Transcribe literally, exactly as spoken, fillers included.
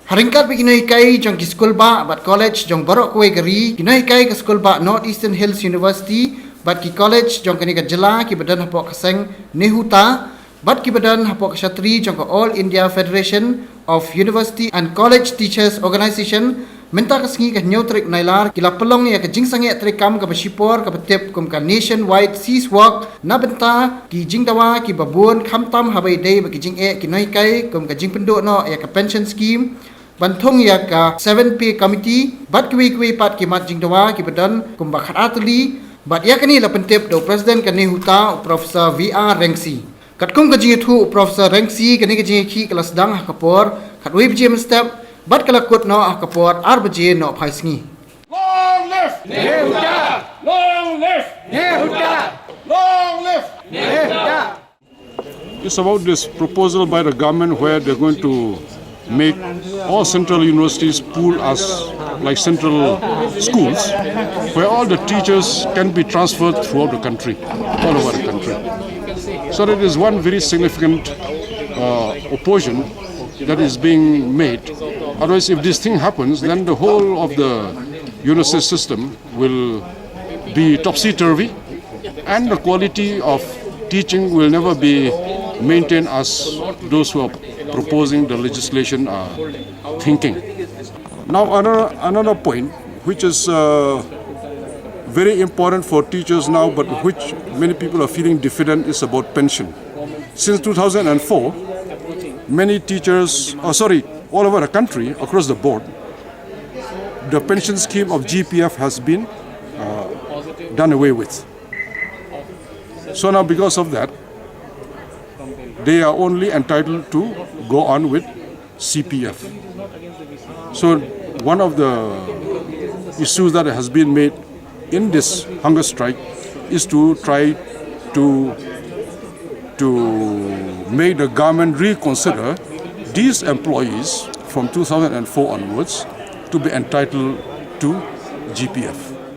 Ha ryngkat bad ki nonghikai jong ki skul bah bad college jong baroh kawei ka ri, ki nonghikai ka skul bah North Eastern Hills University bad ki college jong kane ka jylla kiba don hapoh ka seng NEHUTA bad kiba don hapoh ka shatri jong ka All India Federation of University and College Teachers Organisation, mynta ka sngi ka hynñiew tarik Nailar ki la pynlong ïa ka jingsangeh treikam kaba shipor kaba tip kum ka Nationwide Cease Work na bynta ki jingdawa kiba bun, khamtam haba ïadei bad ki jingeh ki nonghikai kum ka jingpynduh noh ïa ka pension scheme, ban thung ïa ka seven pay committee bad kiwei kiwei pat ki mat jingdawa kiba don kumba khatar tylli. Bad ïa kane la pyntip da u President ka NEHUTA, u Professor V R Rengsi. Katkum ka jingïathuh u Professor Rengsi, kane ka jingïakhih ka la sdang ha ka por khatwei baje mynstep bad ka la kut noh ha ka por ar baje nohphai sngi. Long live! NEHUTA! Long live! NEHUTA! Long live! NEHUTA! It's about this proposal by the government where they're going to make all central universities pool as, like, central schools, where all the teachers can be transferred throughout the country, all over the country. So that is one very significant uh, opposition that is being made. Otherwise, if this thing happens, then the whole of the university system will be topsy-turvy, and the quality of teaching will never be maintained as those who are proposing the legislation are thinking. Now, another, another point which is uh, very important for teachers now, but which many people are feeling diffident, is about pension. Since two thousand four, many teachers, oh, sorry, all over the country, across the board, the pension scheme of G P F has been uh, done away with. So now, because of that, they are only entitled to go on with C P F. So one of the issues that has been made in this hunger strike is to try to to make the government reconsider these employees from two thousand four onwards to be entitled to G P F.